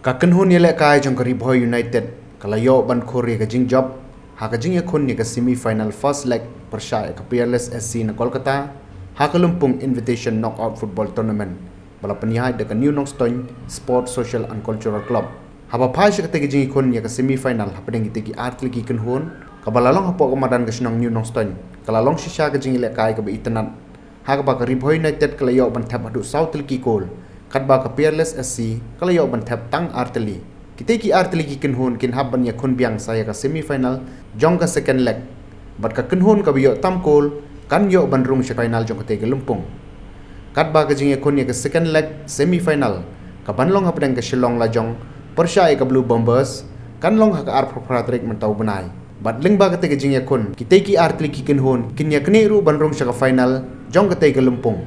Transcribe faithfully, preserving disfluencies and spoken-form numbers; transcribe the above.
Ka kynhun ïalehkai jong ka Ri Bhoi United ka la ïoh ban khur ïa ka jingjop ha ka jingïakhun ïa ka semi final first leg pyrshah ïa ka Peerless S C na Kolkata ha ka Lympung Invitation Knockout Football Tournament ba la pynïaid da ka New Nongstoiñ Sport Social and Cultural Club. Haba phai sha katei ka jingïakhun ïa ka semi final hapdeng kitei ki artylli ki kynhun kaba la long hapoh ka madan ka shnong New Nongstoiñ, ka la long shisha ka jingïalehkai kaba itynnad ha kaba ka Ri Bhoi United ka la ïoh ban thep haduh saw tylli ki kol, katba ka Peerless S C ka la ïoh ban thep tang artylli. Kitei ki artylli ki kynhun kin hap ban ïakhun biang sa ïa ka semi final jong ka second leg, bad ka kynhun kaba ïoh tam kol kan ïoh ban rung sha final jong katei ka lympung. Katba ka jingïakhun ïa ka second leg semi final ka ban long hapdeng ka Shillong Lajong pyrshah ïa ka Blue Bombers kan long ha ka arphew phra tarik mynta u bnai. Bad lyngba katei ka jingïakhun, kitei ki artylli ki kynhun kin ïaknieh ruh ban rung sha ka final jong katei ka lympung.